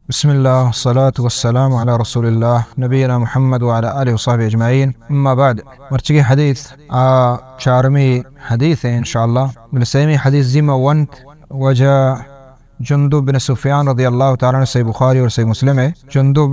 بسم اللہ، والصلاة والسلام علی رسول اللہ، نبینا محمد وعلی آلہ وصحبہ اجمعین۔ اما بعد، مرچگی حدیث آ چارمی حدیث ہے انشاءاللہ۔ بلے سیمی حدیث زیما ونت، واجہ جندب بن سفیان رضی اللہ تعالی عنہ، صحیح بخاری اور صحیح مسلم ہے۔ جندب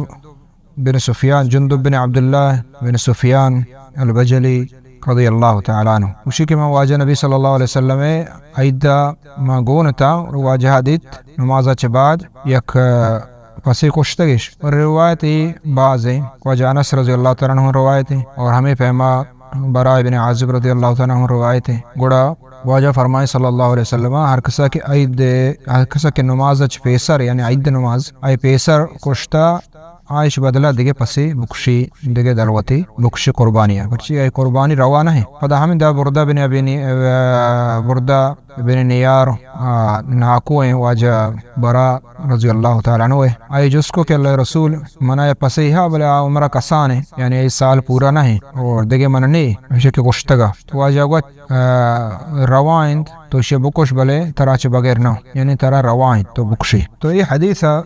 بن سفیان، جندب بن عبداللہ بن سفیان البجلی رضی اللہ تعالی عنہ۔ گوشی کہ من واجہ نبی صلی اللہ علیہ وسلم ءِ عید ءَ من گون اتاں، واجہ ءَ دیت، نماز ءَ چہ بعد یک، آ، پسے کشتگش۔ اور روایت ای بازیں، واجہ انس رضی اللہ تعالی عنہ روایت ہے، اور ہمیں پیما براء بن عازب رضی اللہ تعالی عنہ روایت ہے۔ گڑا واجہ فرمائے صلی اللہ علیہ وسلم، ہر کسا کہ عید، ہر کسا کہ نماز ءَ چہ پیسر، یعنی عید نماز ءَ پیسر کشتا، آ ایش بدلا دگہ پسے بکشی، دگہ دلوتے بکشی قربانی ءَ۔ پرچی اے قربانی روا نہ ہے۔ پدا ہمیں دا بردہ بن ابی نی-، آ، بردہ بن نیار، آ، ناکو ہیں واجہ براء رضی اللہ تعالی عنہ ہے۔ آئی جست کو کہ اللہ رسول، منا اے پسے ہا، بلے آ عمرہ کسان ہے، یعنی اے سال پورا نہ ہے، اور دگہ من نے، ہمیشہ کہ کشتگا۔ تو واجہ گوت، آ، روا انت، تو ایشی بکش، بلے ترا چہ بغیر نہ، یعنی ترا روا انت تو بکشی۔ تو اے حدیث ءَ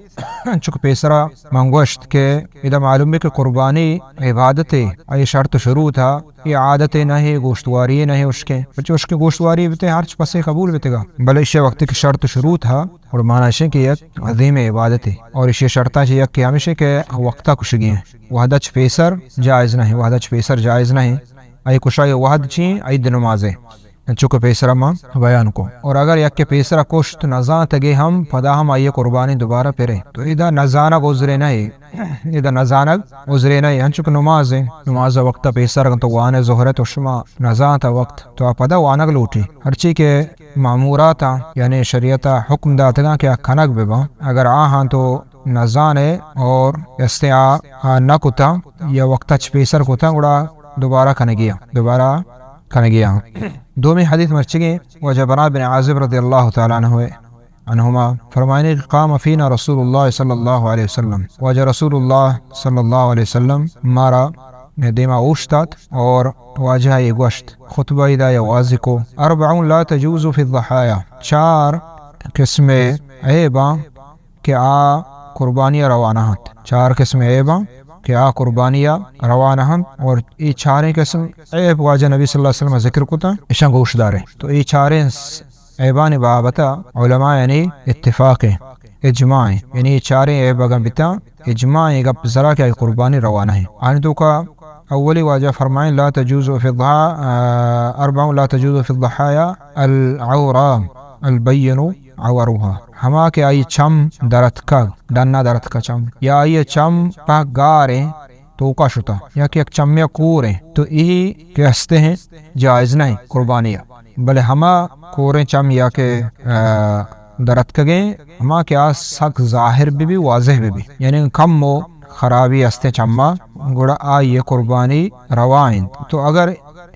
چک پیسرا من گوشت کہ ادا معلوم ہے کہ قربانی عبادت ہے، اے شرط و شروط ءَ، اے عادت نہ ہے، گوشتواری نہ ہے اشکے۔ بچے اشکے گوشتواری بتے ہرچ پسے قبول بتگا، بلے ایشی وقت کہ شرط و شروط ءَ، اور معنی ایش کہ یک عظیم عبادت ہے، اور ایشی شرطاں چہ یک کہ ہمیشہ کہ وقتا کشگی ہیں، وحدہ چہ پیسر جائز نہ ہے، وحدہ چہ پیسر جائز نہ ہے۔ اے کشائی وحد چی؟ عید نماز ہے۔ انچو کہ پیسرا ما بیان کو۔ اور اگر یکے پیسرا کشت نزانتگے ہم، پدا ہم آئی قربانی دوبارہ پرے۔ تو ادا نزانگ عذرے نہ ہے۔ ادا نزانگ عذرے نہ ہے۔ انچو کہ نماز ہے۔ نماز وقت پیسر تو وانے ظہر تو شما نزانت وقت تو آ پدا وانگ لوٹی۔ ہرچی کہ مامورات، یعنی شریعت حکم داتگاں کہ آ کنگ بباں۔ اگر آہاں تو نزانے اور استعا آ نہ کتا یا وقت چ پیسر کتا، گڑا دوبارہ کنگی آ۔ دوبارہ کنگی آں۔ دومی حدیث مرچگیں واجہ براء بن عازب رضی اللہ تعالی عنہ، عنہما فرمائنی، قام فینا رسول اللہ صلی اللہ علیہ وسلم، واجہ رسول اللہ صلی اللہ علیہ وسلم مارا دیما اوشتات اور واجہ یہ گوشت، خطبہ ادا یا واضح کو، اربع لا تجوز فی الضحایا، چار قسم عیباں کہ آ قربانی ء روا نہ انت۔ چار قسم عیب انت کہ آ قربانی ء روا نہ انت، اور اے چاریں قسم عیب واجہ نبی صلی اللہ علیہ وسلم ء ذکر کتا، اشاں گوش داریں۔ تو اے چاریں س-، عیبانی بابت ء علماء یعنی اتفاق ہیں، اجماع ہیں، یعنی اے چاریں عیب اگاں بتا، اجماع ایں گپ سرا کہ آئی قربانی روا نہ انت۔ آنی توکا اولی واجہ فرمائیں، لا تجوز فی الضحا-، آ، اربع لا تجوز فی الضحایا العورا البین عورها، ہما کہ آئی چم درتکگ، ڈنا درتکا چم، یا آئی چم پہ گاریں توکا شتا، یا کہ یک چمے کوریں، تو ای کہ ہستے ہیں جائز نہیں قربانی۔ بلے ہما کوریں چم یا کہ، آ، درتکگیں، ہما کہ آ سک ظاہر بہ بی، واضح بہ بی، یعنی کم و خرابی ہستیں چما، گڑا آئی قربانی روا انت۔ تو اگر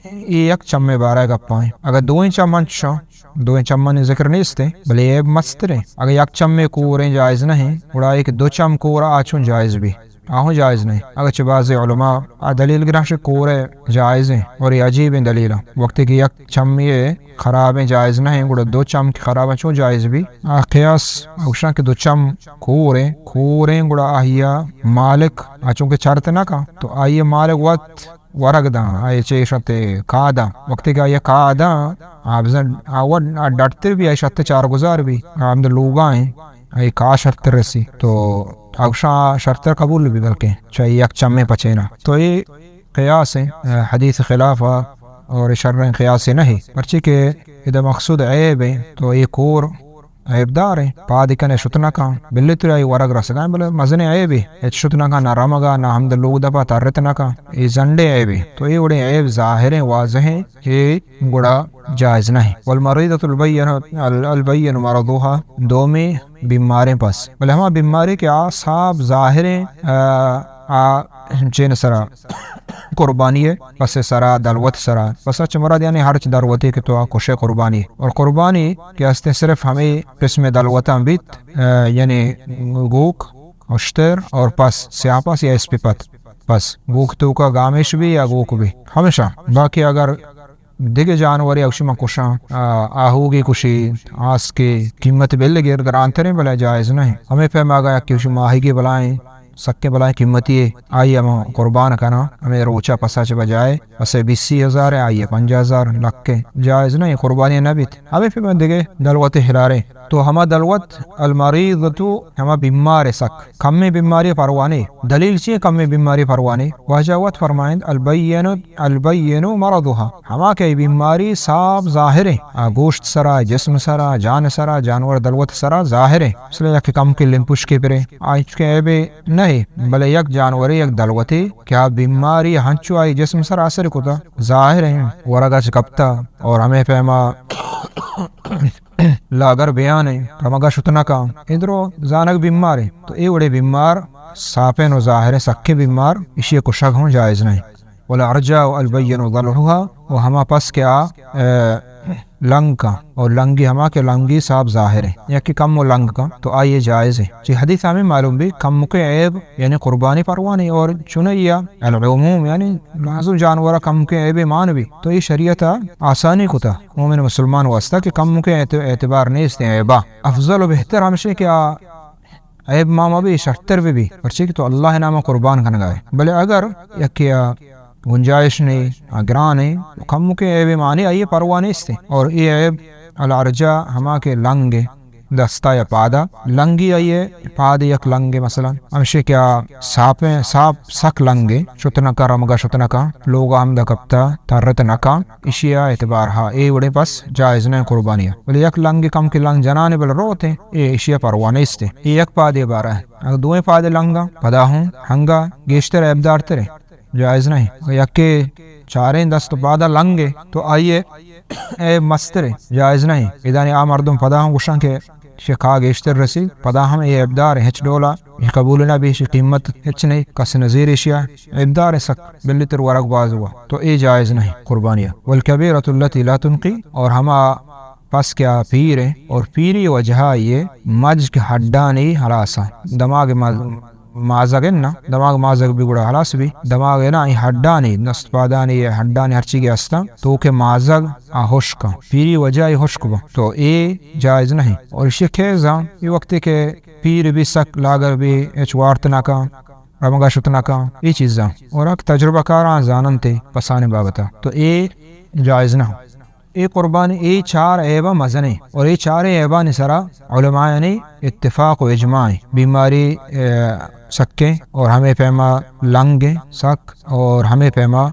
اے یک چمے بارہ گپائیں، اگر دوئیں چم انچشاں، دوئیں چمانی ذکر نیست ہیں، بلے عیب مستریں۔ اگر یک چمے کوریں جائز نہیں، گڑا ایک دو چم کور آ چون جائز بی، آہوں جائز نہیں۔ اگرچہ بعض علماء آ دلیل گرانش کور جائز ہیں اور یہ عجیب ہیں دلیل۔ وقتی کہ یک چمی خرابیں جائز نہیں، گڑا دو چم کہ خرابیں چون جائز بی؟ آ قیاس اوشاں کہ دو چم کوریں، کوریں گڑا آہیا مالک آ چونکہ چرت نہ کن، تو آئی مالک وت ورگ داں، آئی چے شتے کا داں۔ وقتی کہ آئی کا داں، آ بزن آ وڈ آ ڈٹتر بی، آئی شتے چار گزار بی، آ ہمد لوگا ہیں، آئی کا شرتر رسی۔ تو اوشاں شرتر قبول بی، بلکہ چاہے یک چمے پچینا۔ تو اے قیاس ہیں، آ، حدیث خلاف آ، اور شریں قیاس نہ ہے۔ پرچے کہ ادا مقصود عیب ہیں، تو اے کور عیب دار ہیں، پاد کنے شت نہ کن، بلے تو آئی ورگ رسگا ہیں، بلے مزنیں عیب ہے، ہچ شت نہ کن، نہ رمگا، نہ ہمد لوگ دپا ترت نہ کن، اے زنڈیں عیب ہے۔ تو اے وڑیں عیب ظاہر ہیں، واضح ہیں، اے گڑا جائز نہ ہے۔ والمریضۃ البین، ال-، البین مرضها، دومی بیماریں پس، بلے ہما بیماری کہ آ صاف ظاہر ہیں، آ، آ چین سرا قربانی ہے، پس سرا، دلوت سرا، پس چہ مراد یعنی ہرچ دلوتے کہ تو آ کشے قربانی۔ اور قربانی کہ ہستے صرف ہمیں قسم دلوتاں بیت، آ، یعنی گوک، اشتر اور پس، سیاہ پس یا اسپی پت، پس گوک توکا گامیش بی یا گوک بی ہمیشہ۔ باقی اگر دگہ جانورے اگشی من کشاں، آ، آہوگے کشی، آسکے، قیمت بل گر گرانتریں، بلے جائز نہ ایں۔ ہمے پیما اگاں یکے کشی ماہیگے بلائیں، سکیں بلائیں قیمتی اے، آئی ءَ من قربان کناں، ہمے روچا پسا چہ بجائے، پسے بیسی ہزار اے، آئی ءَ پنجاہ ہزار، لکے، جائز نہ ایں، قربانی نہ بیت۔ ہمے پیما دگہ دلوتے ہلاریں۔ تو ہما دلوت، المریضۃ، ہما بیمار سک، کمیں بیماری پروا نہ ایں۔ دلیل چی ایں کمیں بیماری پروا نہ ایں؟ واجہ وت فرمائند، البین، البین مرضها، ہما کہ بیماری صاف ظاہر ایں، آ گوشت سرا، جسم سرا، جان سرا، جانور دلوت سرا ظاہر ایں۔ مثلاً یک کمکے لمپشکے پرے، آ ہچ کہ عیبے نہ ایں، بلے یک جانورے، یک دلوتے کہ آ بیماری ہنچو آئی جسم سرا اثر کتا، ظاہر ایں، ورگا چہ کپتا، اور ہمے پیما لاگر بیان ایں، رمگا شت نہ کاں، اے درو زانگ بیمار ایں، تو اے وڑیں بیمار صافیں و ظاہر ایں، سکیں بیمار، اشی کشگ ہوں جائز نہ ایں۔ والعرجاء البین ضلعها، و ہما پس کہ آ، اے، لنگ کاں، اور لنگی ہما کہ لنگی صاف ظاہر ایں، یا کہ کم و لنگ کاں، تو آئی جائز ایں۔ چی حدیث ہمیں معلوم بی، کمکیں عیب یعنی قربانی پروا نہ ایں، اور چنیا العموم یعنی لازم جانورا کمکیں عیبے مان بی، تو اے شریعت آسانی کتا مومن مسلمان واسطہ کہ کمکیں اعت-، اعتبار نیست ایں عیبا۔ افضل و بہتر ہمشی کہ آ عیب مان مہ بی، شرتر بہ بی، پرچے کہ تو اللہ نام قربان کنگا ئے۔ بلے اگر یکے آ گنجائش نہ ایں، آ گران ایں، تو کمکیں عیبے مانے آئی پروا نیست ایں۔ اور اے عیب العرجاء ہما کہ لنگ ایں، دستا یا پادا، لنگی آئی پاد یک لنگ ایں، مثلاً ہمشی کہ آ صافیں، صاف سک لنگ ایں، شت نہ کاں، رمگا شت نہ کاں، لوگا ہمدا کپتا، ترت نہ کاں، اشیا اعتبار ہا، اے وڑیں پس جائز نہ ایں قربانیا۔ بلے یک لنگ کمکے لنگ جنانے بل روت ایں، اے اشیا پروا نیست ایں۔ اے یک پادے بارہ ایں۔ اگر دوئیں پادے لنگاں، پدا ہوں ہنگا گیشتر عیبدار تر ایں، جائز نہ ایں۔ یکے چاریں دست و پادا لنگ ایں، تو آئی عیب مستر ایں، جائز نہ ایں۔ ادانی آ مردم پدا ہوں گوشاں کہ شکا گیشتر رسی، پدا ہم اے عیبدار ایں، ہچ ڈولا اے قبول نہ بی، اشی قیمت ہچ نہ ایں، کس نظیر اشیا، عیبدار ایں سک، بلی تر ورگ باز ہوا، تو اے جائز نہ ایں قربانیا۔ والکبیرۃ التی لا تنقی، اور ہما پس کہ آ پیر ایں، اور پیری وجہ آئی مجگ ہڈانی ہلاس ایں، دماغ مز-، مازگ ایں نا، دماغ مازگ بی گڑا ہلاس بی، دماغ ایں نا، اے ہڈانی، دست پادانی، اے ہڈانی ہرچی کہ ہستاں، تو کہ مازگ آ ہشک ایں، پیری وجہ اے ہشک باں، تو اے جائز نہ ایں۔ اور اشی کہ زان، اے وقتی کہ پیر بی سک لاگر بی، ہچ وارت نہ کاں، رمگا شت نہ کاں، اے چیزاں۔ اور حق تجربہ کاراں زاننتے پسانی بابتا، تو اے جائز نہ ایں۔ اے قربانی، اے چار عیباں مزنیں، اور اے چاریں عیبانی سرا علمایانی اتفاق و اجماع ایں۔ بیماری، اے، سکیں اور ہمے پیما لنگیں سک اور ہمے پیما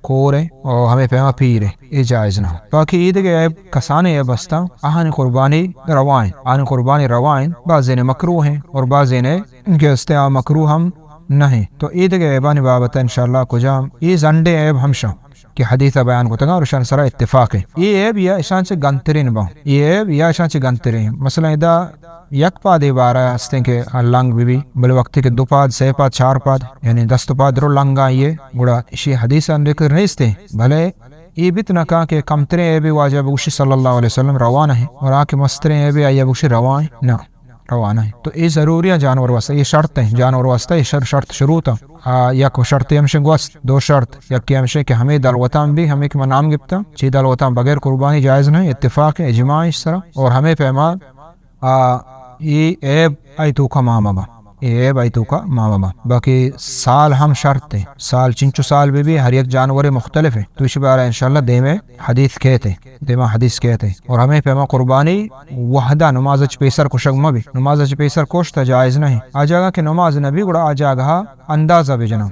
کوریں اور ہمے پیما پیریں، اے جائز نہ ایں۔ باقی اے دگہ عیب، کسانیں عیب ہستاں، آہانی قربانی روا ایں، آہانی قربانی روا ایں، بعضینے مکروہ ایں اور بعضینے کہ ہستیں آ مکروہ ہم نہ ایں۔ تو اے دگہ عیبانی بابت انشاءاللہ کجام اے زنڈیں عیب ہمشاں کہ حدیث ءَ بیان کتگاں اور اشان سرا اتفاق ایں۔ اے عیب یا اشان چہ گنترین باں۔ اے عیب یا اشان چہ گنترین۔ مثلاً ادا یک پادے بارہ ہستیں کہ لنگ بہ بی، بلے وقتی کہ دو پاد، سے پاد، چار پاد، یعنی دست و پاد درو لنگاں اے، گڑا اشی حدیث ءَ ذکر نیستیں۔ بلے اے بیت نہ کاں کہ کمتریں عیبے واجہ بگوشی صلی اللہ علیہ وسلم روا نہ ایں، اور آ کہ مستریں عیبے آئی بگوشی روا ایں۔ نہ۔ روا نہ ایں۔ تو اے ضروری ایں جانور واسطہ، اے شرط ایں، جانور واسطہ اے شر-، شرط شروط ایں۔ آ، یک شرطے ہمشیں گوست، دو شرط، یکے ہمشیں کہ ہمے دلوتاں بی، ہمے کہ من نام گپتاں، چی دلوتاں بغیر قربانی جائز نہ ایں، اتفاق ایں، اجماع ایں اس طرح، اور ہمے پیما، آ، اے عیب آئی توکا مان مباں، اے عیب آئی توکا مان مباں۔ باقی سال ہم شرط ایں، سال چنچو سال بہ بی، ہر یک جانور مختلف ایں، تو اشی بارہ انشاءاللہ دیمے حدیث کیت ایں۔ دیما حدیث کیت ایں۔ اور ہمے پیما قربانی وہدا نماز چہ پیسر کشگ مہ بی۔ نماز چہ پیسر کشت جائز نہ ایں۔ آ جاگہ کہ نماز نہ بی گڑا آ جاگہ اندازہ بجناں۔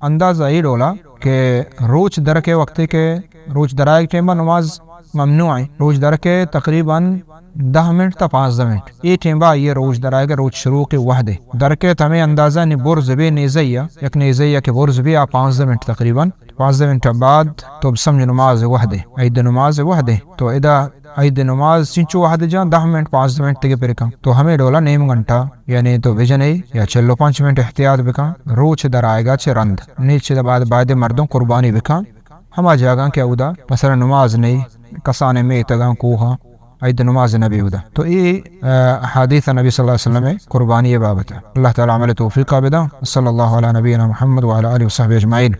اندازہ اے ڈولا کہ روچ درکے وقتے کہ روچ درائگ ٹیما نماز ممنوع ایں۔ روچ درکے تقریباً دہ منٹ تا پانزدہ منٹ۔ اے ٹیما اے روچ درائگ روچ شروع کے وہدے۔ درکے ہمے اندازہ نی برز بی نیزہ یا، یک نیزہ یا کہ برز بی آ پانزدہ منٹ تقریباً۔ پانزدہ منٹ بعد تو بسمجھ نماز وہدے، عید نماز وہدے۔ تو ادا عید نماز چنچو وہد جاں، دہ منٹ، پانزدہ منٹ دگہ پر کن۔ تو ہمے ڈولا نیم گھنٹہ، یعنی تو بجنے یا چل و پنچ منٹ احتیاط بکن، روچ در آئیگا چہ رند۔ نیچ بعد باید مردم قربانی بکن۔ ہما جاگاں کہ اودا مثلاً نماز نہ ایں، کسانیں میتگاں، کوہاں، عید نماز نہ بی اودا۔ تو اے، آ، احادیث نبی صلی اللہ علیہ وسلم قربانی بابت۔ اللہ تعالی عمل توفیق بداں۔ صلی اللہ علی نبینا محمد وعلی آلہ وصحبہ اجمعین۔